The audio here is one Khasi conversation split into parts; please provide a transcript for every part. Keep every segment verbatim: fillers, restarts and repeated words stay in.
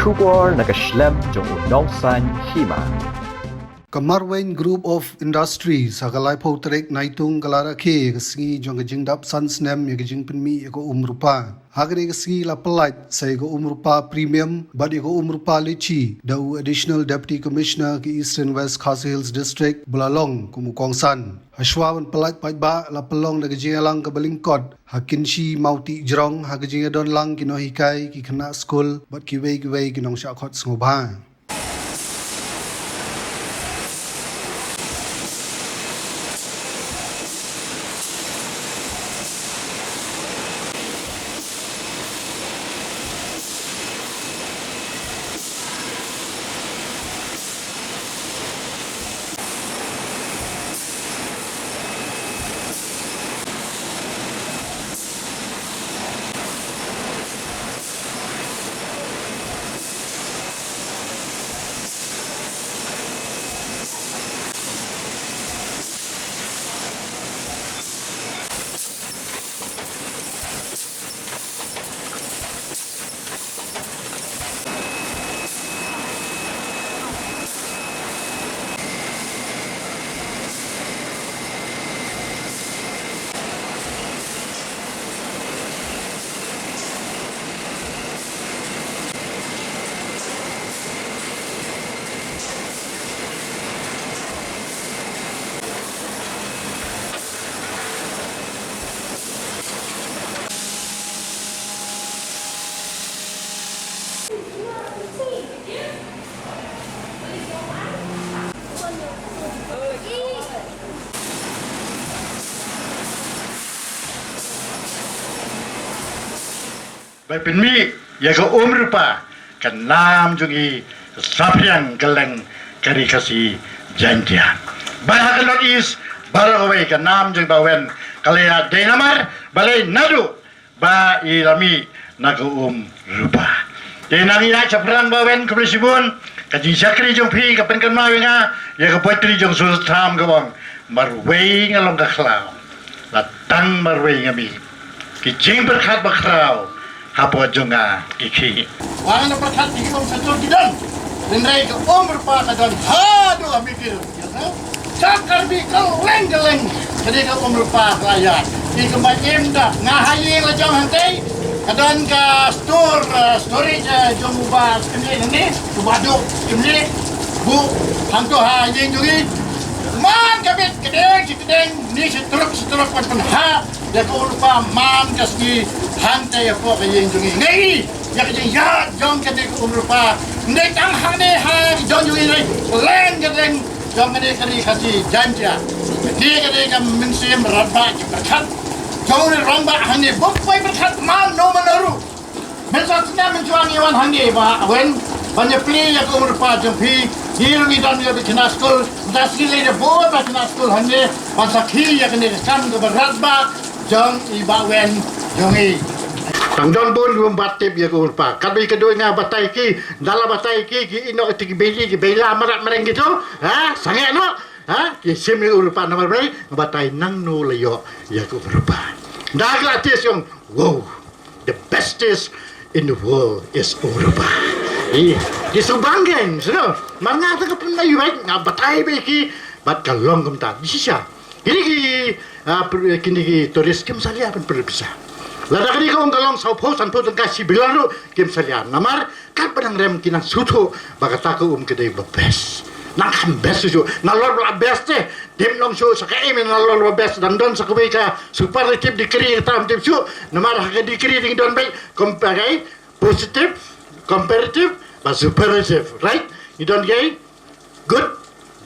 Khubor na ka shlem jong u nongsan hima. Ka Marwein Group of Industries ha ka laiphew tarik Naitung ka la rakhe ïa ka sngi jong ka jingdap san snem ïa ka jingpynmih ïa ka um rupa. Ha kane ka sngi la pyllait sa ïa ka um rupa premium bad ïa ka um rupa litchi da u Additional Deputy Commissioner ka Eastern West Khasi Hills District ba la long kum u kongsan. Hashwa ban pyllait paidbah la pynlong da ka jingïalang kaba lyngkot ha Kynshi Mawtih Jrong ha ka jingïadon lang ki nonghikai, ki khynnah skul bad kiwei kiwei ki nongshah khot sngewbha. Ba pynmih ïa ka um rupa, ka nam jong i saphriang kylleng ka ri Khasi Jaiñtia. Ba ha ka North East baroh kawei ka nam jong i Bah Wen ka la ïaid dei namar balei naduh ba i la mih na ka um rupa. Te nang ïaid shaphrang Bah Wen khublei shibun, ka jingshakri jong phi ka pynkynmaw ïa nga ïa ka poetry jong Susan Tham ka ong, marwei nga long ka khlaw, la tang marwei nga mih. Ki jingpyrkhat bakhraw hapoh jong nga ki khih. Wan na pyrkhat ki um sa tur ki don. Hynrei ka um rupa ka don haduh ha Myrtil. Sha Karbi kylleng kylleng ka dei ka um rupa ka la ïaid. Ki kynmaw im da nga ha ïing la jong hangtei. Ka don ka store, eh, storage, eh, jong u Bah Kimlei ne, u Bah Duh Kimlei. Buh hangto ha ïing jong ngi. Man ka bit ka deng shi ka deng, ni shi truk shi truk, wan pynhap ïa ka um rupa man ka sngi hangtei hapoh ka ïing jong ngi. Ngi ïa ka jingïaid jong kane ka um rupa. Ngi tang hangne ha jong jong ngi, leng ka deng jong kane ka ri Khasi Jaiñtia. Kane ka dei ka mynsiem rangbah ki pyrkhat jong u rangbah hangne, bym poi pyrkhat man no man no ruh. Mynta snem mynshuwa ngi wan hangne Bah Wen ban ïa plie ïa ka um rupa jong phi. Ngi ruh ngi don ïa ki khynnah skul, mynta sngi lei da bun ba khynnah skul hangne ban sakhi ïa kane ka kam kaba rangbah jong i Bah Wen jong ngi. Tang don bun kiba ym pat tip ïa ka um rupa. Katba i ka dei nga batai ki, da la batai ki, ki ïehnoh ïa ki beili, ki beila, mrad mreng kito, ha, sangeh noh, ha, ki shim ïa ka um rupa namar balei, nga batai nangno la ïoh ïa ka um rupa. Da ka la test ïong, wow, the best taste in the world is um rupa. Ïa, ki shu bang kein, shu. Mar nga tang ka pynlait, nga batai ba ïa ki, bad ka long kumta. Shisha. Kine ki, ah, pr-, kine ki tourist kim salia ban pynlut pisa. Lada kane ka ong ka long sawphew sanphew tyngka shi billion ruh kim salia. Namar katba nang rem ki nang sngewthuh ba kata ka um ka dei ba best. Nang kham best shuh shuh. Nalor ba la best te. Dim long shuh sa kaei me nalor ba best. Dang don sa kawei ka superlative degree kata ym tip shuh. Namar ha ka degree dang don beit compare, positive, comparative, ba superlative. Right? Ngi don kaei? Good,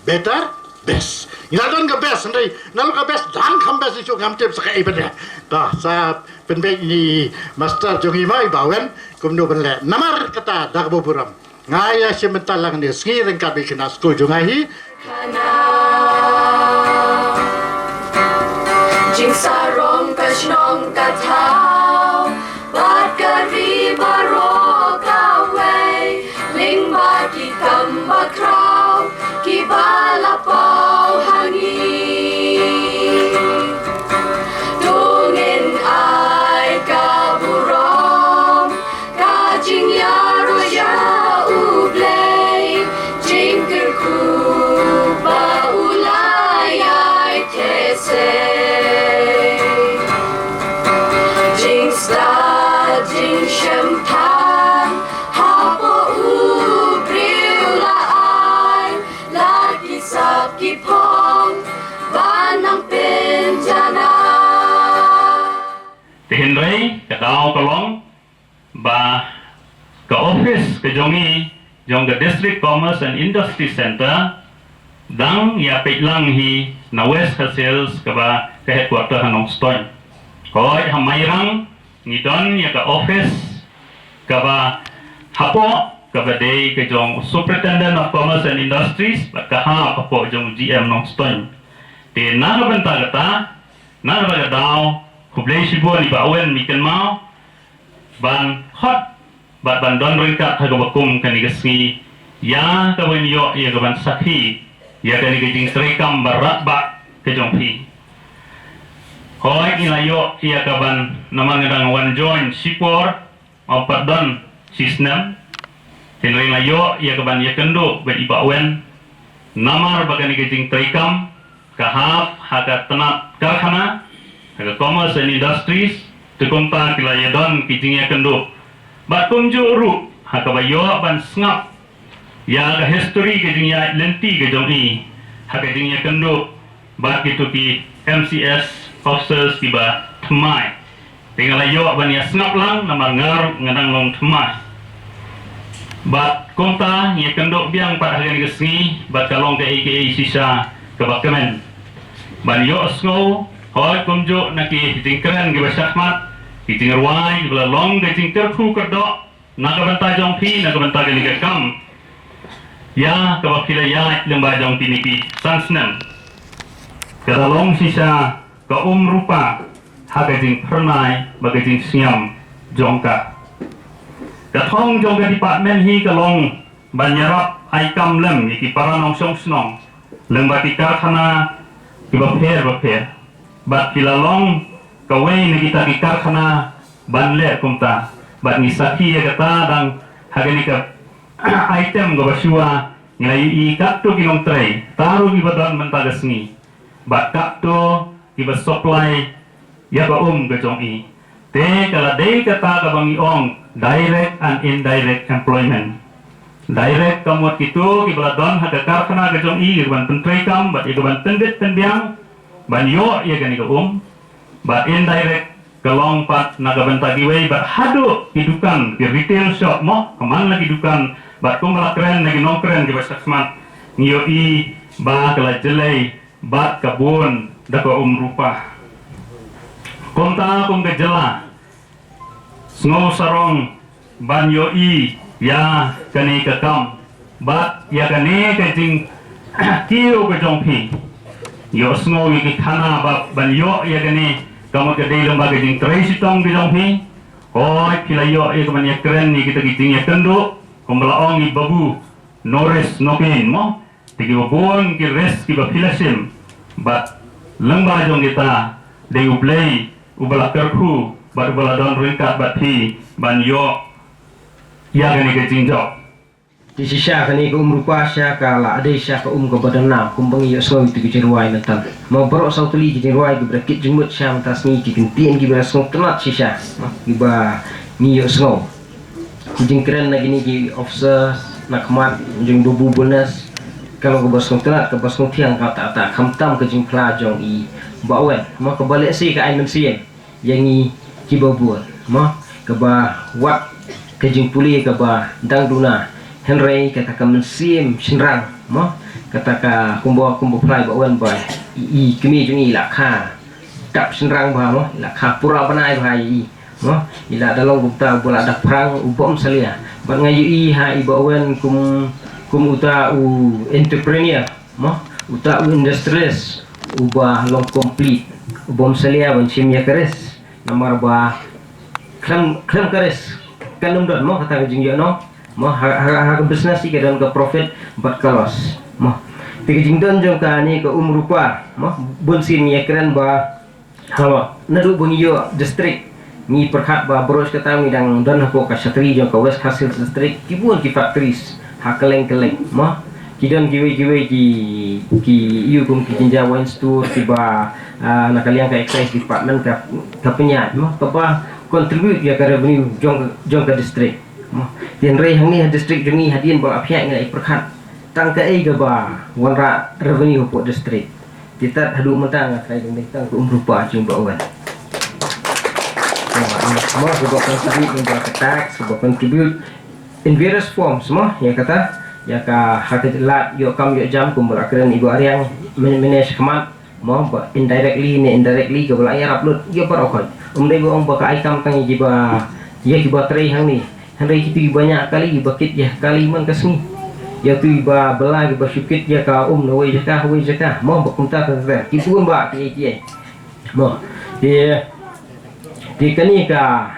better, best. Ngi la don ka best, hynrei nalor ka best dang kham best shuh, ngam tip sa kaei pat de. To, sa pynbeit ïa i master jong ngi mo i Bah Wen kumno ban leh. Namar kata da kaba burom nga ïa shim bynta lang ne sngi ryngkat bad ki khynnah skul jong nga hi. Jingsarong ka shnong ka thaw bad ka ri baroh kawei. Lyngba ki kam bakhraw kiba la paw ha ngi, to ngin ai ka burom, ka jingïaroh ïa ka office ka jong i, jong ka District Commerce and Industry Centre, dang ïa peit lang hi na West Khasi Hills kaba ka headquarter ha Nongstoiñ. Hooid ha Mairang ngi don ïa ka office kaba hapoh kaba dei ka jong Superintendent of Commerce and Industries, bad ka hap hapoh jong G M Nongstoiñ. Te na ka bynta kata, na kata ka daw, khublei shibun i Bah Wen, me kynmaw ban khot bad ban don ryngkat ha kaba kum kane ka sngi, ïa kaban ïoh ïa kaban sakhi ïa kane ka jingtrei kam ba radbah ka jong phi. Hooid, ngi la ïoh ïa kaban, namar nga dang wan join shipor, ym pat don shisnem. Hynrei nga la ïoh ïa kaban ïakynduh bad i Bah Wen namar ba kane ka jingtrei kam ka hap ha ka tnat karkhana, ha ka Commerce and Industries. Te kumta ki la ïadon ki jingïakynduh. Bad kumjuh ruh ha kaba ïoh ban sngap ïa ka history ka jingïaid lynti ka jong i ha ka jingïakynduh bad kito ki M C S officers kiba thymmai. Te nga la ïoh ban ïa sngap lang namar nga ruh nga dang long thymmai. Bad kumta ngi ïakynduh biang pat ha kane ka sngi bad ka long kaei kaei shisha kaba kmen. Ban ïohsngew, hooid, kumjuh na ki jingkren kiba shakhmat, ki jingrwai kiba la long ka jingkyrkhu kyrdoh na ka bynta jong phi, na ka bynta kane ka kam ïa kaba phi la ïaid lyngba jong kine ki san snem. Ka la long shisha ka um rupa ha ka jingphyrnai bad ka jingsngiam jong ka. Ka thong jong ka department hi ka long ban ïarap ai kam lem ïa ki para nongshong shnong lyngba ki karkhana kiba pher ba pher. Bad ki la long kawei na kita ki karkhana ban leh kumta. Bad ngi sakhi ïa kata dang ha kane ka item kaba shuwa, ngi la ïohi katto ki nongtrei, tang ruh kiba don mynta ka sngi, bad katto kiba supply ïa ka um ka jong i. Te ka la dei kata kaba ngi ong direct and indirect employment. Direct ka mut kito kiba la don ha ka karkhana ka jong i, ïa kaban pyntrei kam bad ïa kaban pynbit pynbiang ban ïoh ïa kane ka um. Bad indirect ka long pat na ka bynta kiwei bad haduh ki dukan, ki retail shop mo, ka man la ki dukan bad kumba la kren na ki nongkren kiba shakhmat, ngi ïohi ba ka la jlei bad ka bun da ka um rupa. Kumta kum ka jylla, sngew sarong ban ïohi ïa kane ka kam bad ïa kane ka jingkiew ka jong phi. Ïohsngew ïa ki khana ba ban ïoh ïa kane ka mut ka dei lyngba ka jingtrei shitom ka jong phi. Hooid, phi la ïoh ïa kaban ïakren ïa kita ki jingïakynduh kumba la ong i Babu, no risk no gain mo. Te kiba bun ki risk kiba phi la shim, bad lyngba jong kita dei U Blei uba la kyrkhu bad uba la don ryngkat bad phi ban ïoh ïa kane ka jingjop. Te shisha kane ka um rupa shisha ka la dei shisha ka um kaba dang na, kumba ngi ïohsngew ïa ki jingrwai mynta. Mo baroh saw tylli ki jingrwai kiba da kit jingmut shisha mynta sngi, ki kyntien kiba da sngewtynnat shisha kiba ngi ïohsngew. Ki jingkren na kine ki officer na khmat jong Babu Bonus ka long kaba sngewtynnat, kaba sngewthiang katta katta, khamtam ka jingphla jong i Bah Wen. Mo kaba lehse ka ai mynsiem ïa ngi kiba bun, mo, kaba wat ka jingpule kaba dang duna. Hynrei kata ka mynsiem shynrang, mo, kata ka kumba, kumba phla i Bah Wen ba i, i kmie jong i la kha dap shynrang bha, mo, i la kha pura bnai bha ïa i, mo, i la da long kumta uba la da phrang u bym salia. Bad nga ïohi ha i Bah Wen kum, kum uta u entrepreneur, mo, uta u industrialist uba long complete, u bym salia ban shim ïa ka risk. Namar ba khlem, khlem ka risk kan ym don, mo, kata ka jingïohnong, mo, ha, ha, ha ka business i ka don ka profit bad ka loss, mo. Te ka jingdon jong kane ka um rupa, mo, bun sien ngi ïakren ba, ha, mo, naduh ba ngi ïoh district ngi pyrkhat ba baroh shi katta ngi dang don hapoh ka shatri jong ka West Khasi Hills District, ki bun ki factories ha kylleng kylleng, mo. Ki don kiwei kiwei ki, ki ïoh kum ki Jinja Wine Store kiba, ah, na ka liang ka excise department ka, ka pynïaid, mo, kaba contribute ïa ka revenue jong, jong ka district, mo. Te hynrei hangne ha district jong ngi hadien ba la phiah ngi la ïa pyrkhat tang kaei kaba wanrah revenue hapoh district. Te tad haduh mynta nga trai dang dei tang ka um rupa jong Bah Wen. Mo, kaba contribute, kaba ka tax, kaba contribute in various forms mo, ïa kata, ïa ka ha ka lad ïoh kam ïoh jam kumba la kren i Bah Riang mynne mynne shakhmat mo, ba indirectly ne indirectly kaba la ïarap lut ïa baroh khoit. Um dei ba ong ba ka ai kam tang ïa kiba, ïa kiba trei hangne. Hynrei kito kiba ñiah kali, kiba kit ïa kali man ka sngi, ïa kito kiba bylla, kiba shu kit ïa ka um na wei jaka ha wei jaka mo, ba kumta ka kren ki bun ba ki ei ki ei mo. Te, te kane ka,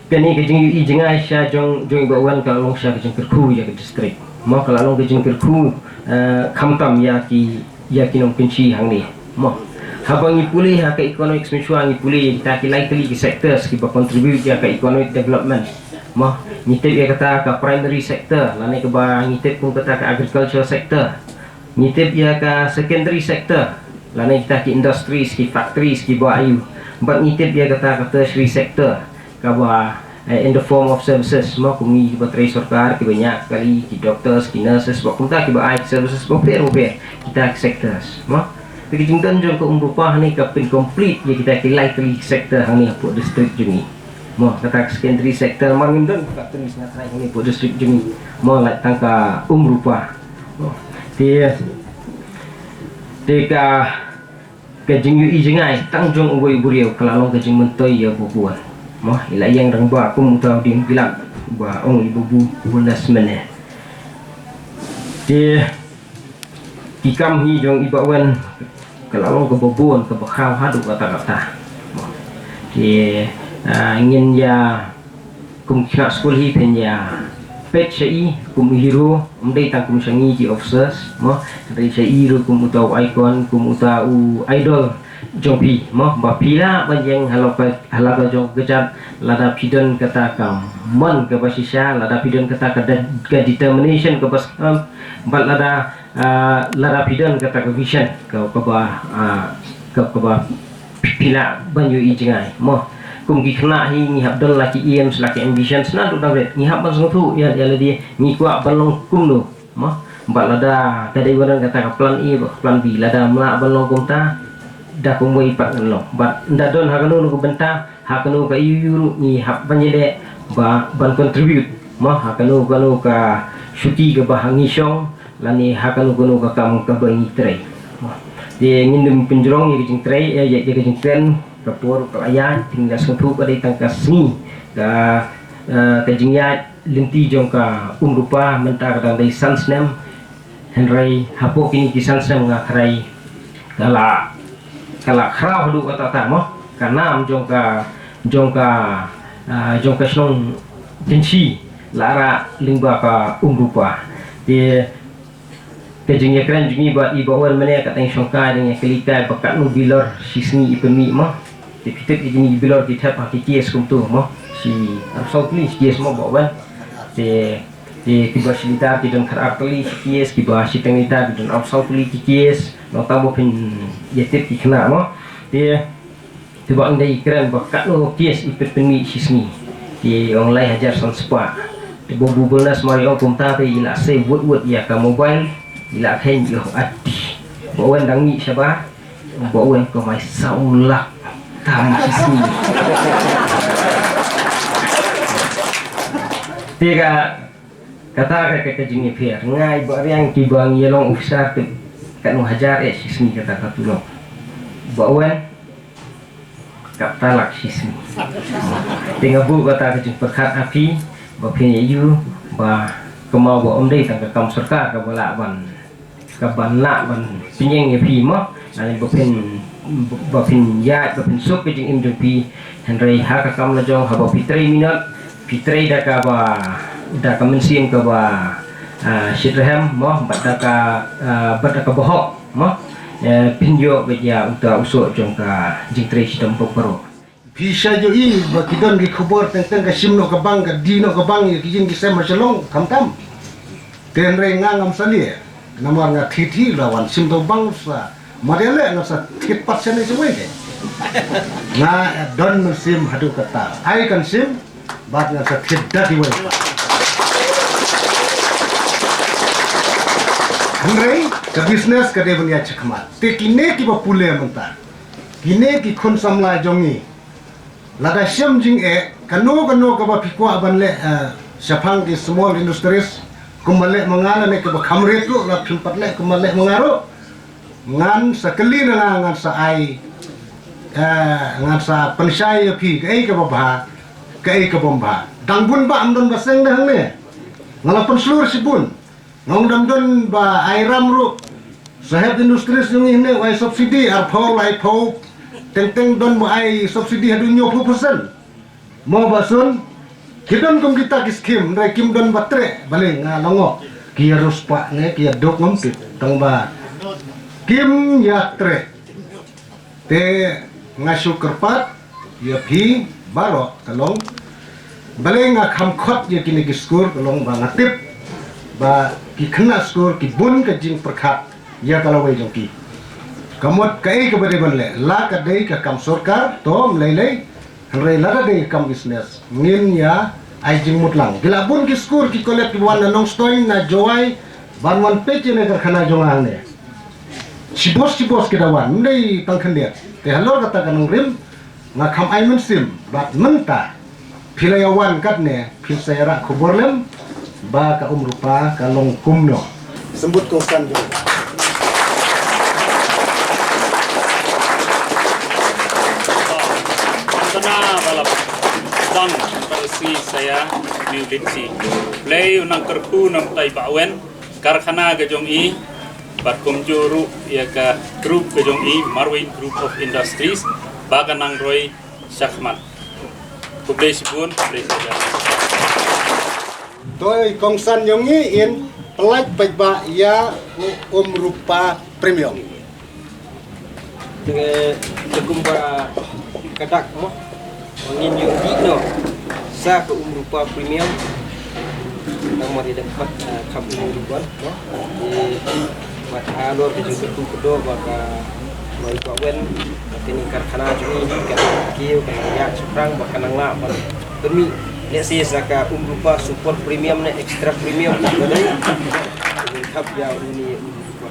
kane ka jingïohi jngai sha jong, jong i Bah Wen ka la long sha ka jingkyrkhu ïa ka district mo, ka la long ka jingkyrkhu, eh, khamtam ïa ki, ïa ki nongkynshi hangne mo. Haba ngi pule ha ka economics mynshuwa, ngi pule ïa kita ki lai tylli ki sectors kiba contribute ïa ka economic development mo. Ngi tip ïa kata ka primary sector, lane kaba ngi tip kum kata ka agriculture sector. Ngi tip ïa ka secondary sector, lane kita ki industries, ki factories kiba aiu. Bad ngi tip ïa kata ka tertiary sector, kaba, eh, in the form of services mo, kum ngi kiba trei sorkar, kiba ñiah kali, ki doctors, ki nurses, ba kumta kiba ai services bapher bapher, kita ki sectors mo. Te ka jingdon jong ka Umrupa hangne ka pyn complete ïa kita ki lai tylli ki sector hangne hapoh district jong ngi mo. Kata ka secondary sector, mar ngim don factories nga tharai hangne hapoh district jong ngi mo, lait tang ka Umrupa mo. Te, te ka, ka jingïohi jngai tang jong uwei u briew ka la long ka jingmyntoi ïa uba bun mo. I la ïeng rangbah kum uta u dieng bilat ba ong i Bah Bubonas mynne. Te ki kam hi jong i Bah Wen ka la long kaba bun, kaba khraw haduh katta katta. Te, ah, ngin ïa, kum ki khynnah skul hi phin ïa peit sha i kum u hero, ym dei tang kum sha ngi ki officers mo, hynrei sha i ruh kum uta u icon, kum uta u idol jong phi mo, ba phi lah ban ïeng ha la ka, ha la ka jong ka kjat, lada phi don kata ka mon kaba shisha, lada phi don kata ka de-, ka determination kaba skhem, bad lada, ah, lada phi don kata ka vision ka, kaba, ah, ka, kaba phi lah ban ïohi jngai mo. Kum ki khynnah hi ngi hap don la ki aims, la ki ambitions, naduh dang rit ngi hap ban sngewthuh ïa, ïa lade ngi kwah ban long kumno mo. Bad lada ka dei ban don kata ka plan A bad ka plan B, lada ym lah ban long kumta, da kumwei pat ngan long. Bad ynda don ha kano kano ka bynta, ha kano ka aïu aïu ruh ngi hap ban ïaleh ba ban contribute mo, ha kano kano ka shuki kaba ha ngi shong, lane ha kano kano ka kam kaba ngi trei mo. Te ngin ym pynjrong ïa ka jingtrei, eh, ïa, ïa ka jingkren, ka por ka la ïaid, te ngi la sngewthuh ka dei tang ka sngi ka, eh, ka jingïaid lynti jong ka Umrupa, mynta ka dang dei san snem. Hynrei hapoh kine ki san snem nga tharai ka la, ka la khraw haduh katta katta mo, ka nam jong ka, jong ka, ah, jong ka shnong Kynshi la rah lyngba ka Umrupa. Te ka jingïakren jong ngi bad i Bah Wen mynne ka dang shongkai, dang ïakylli kai ba katno bilor shisngi i pynmih mo. Te phi tip ïa kine ki bilor ki thep ha ki case kumto mo, shi arphew saw tylli shi case mo Bah Wen. Te, te kiba shi litar ki don khatar tylli shi case, kiba shiteng litar ki don arphew saw tylli ki case. Nangta ba phin ïatip ki khynnah mo. Te, te ba ynda i kren ba katno case i pynmih shisngi, te ong lai hajar san spah. Te Bah Bubonas mar i ong kumta te i la save wut wut ïa ka mobile, i la kheiñ ïa u ati. Bah Wen dang mih shabar, Bah Wen kamai saw lak tam shisngi. Te ka, kata ka, ka, ka jingïapher. Nga i Bah Riang kiba ngi ïa long officer te katno hajar eh shisngi kata ka tulop. Bah Wen, katto lak shisngi. Te nga buh kata ka jingpyrkhat ha phi ba phin ïa ïoh ba kynmaw ba ym dei tang ka kam sorkar kaba lah ban, kaba lah ban pynïeng ïa phi mo. Lane ba phin, ba phin ïaid, ba phin suk ka jingim jong phi. Hynrei ha ka kam la jong haba phi trei minot, phi trei da kaba, da ka mynsiem kaba, ah, shitrhem mo, bad da ka, ah, bad da kaba hok mo. Eh, phin ïoh bad ïa uta u soh jong ka jingtrei shitom pop baroh. Phi sa ïohi ba ki don ki khubor teng teng ka shim noh ka bank, ka die noh ka bank ïa ki ïing ki sem ha Shillong, khamtam. Te hynrei nga ngam sa leh, namar nga thied hi la wan shim to bank sa. Mar ïa leh nga sa thied pat shane shawei te. Nga don mynsiem haduh katta. Ai kan shim, bad nga sa thied da kiwei. Hynrei ka business ka dei ban ïa shakhmat. Te kine kiba pule mynta, kine ki khun samla jong ngi, lada shem jingeh, kano kano kaba phi kwah ban leh, eh, shaphang ki small industries kumba leh ma nga, lane kaba kham rit ruh la phim pat leh kumba leh ma nga ruh, ngan sa kylli na nga, ngan sa ai, eh, ngan sa pynshai ïa phi kaei kaba bha, kaei kabym bha. Dang bun ba ym don ba seng de hangne. Nga la pynshlur shibun. Nga ong dam don ba ai ram ruh. Sahep industries jong ngi ne ai subsidy arphew laiphew. Teng teng don ba ai subsidy haduh hynñiewphew percent. Mo ba sun. Ki don kum kita ki skim, hynrei kim don ba treh, balei nga la ngop. Ki ïa riewspah ne ki ïa duk ngam tip. Tang ba kim ïa treh. Te nga shu kyrpad ïa phi baroh ka long, balei nga kham khot ïa kine ki skur ka long ba nga tip ba ki khynnah skur ki bun ka jingpyrkhat ïa ka lawei jong ki. Ka mut kaei kaba dei ban leh, la ka dei ka kam sorkar to ym lei lei, hynrei lada dei ka kam business ngin ïa ai jingmut lang. Ki la bun ki skur ki college ki wan na Nongstoiñ, na Jowai, ban wan peit ïa kane ka karkhana jong nga hangne. Shibos shibos ki da wan, ym dei tang khyndiat. Te halor kata ka nongrim nga kham ai mynsiem, bad mynta phi la ïa wan katne phin sa ïa rah khubor lem ba ka Um Rupa ka long kumno. Sngewbha kongsan jong. Tana balap dang ba si saya New Litchi. Play unang kerpu nam tai ba wen. Karkhana ka jong i, bad kumjuh ruh ïa ka group ka jong i, Marwin Group of Industries, ba ka nang roi shakhmat. Khublei shibun, khublei shibun. Toi kongsan jong i in, pynlait paidbah ïa u Um Rupa Premium. Te, te kumba ka dak mo. Ngin ïoh dih noh sa ka Um Rupa Premium. Tang mar ïa dang pat, ah, kham Um Rupa mo. Te, bad halor ka jingkyrkhu kyrdoh ba ka, ba i ba wen, ba kane ka karkhana jong i ka nang kiew, ka nang ïaid shaphrang, ba ka nang lah ban pynmih lehse sa ka Um Rupa Super Premium ne Extra Premium. Ba dei. Ngin khap ïa une Um Rupa.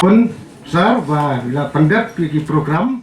Bun sar ba la pyndep ki, ki program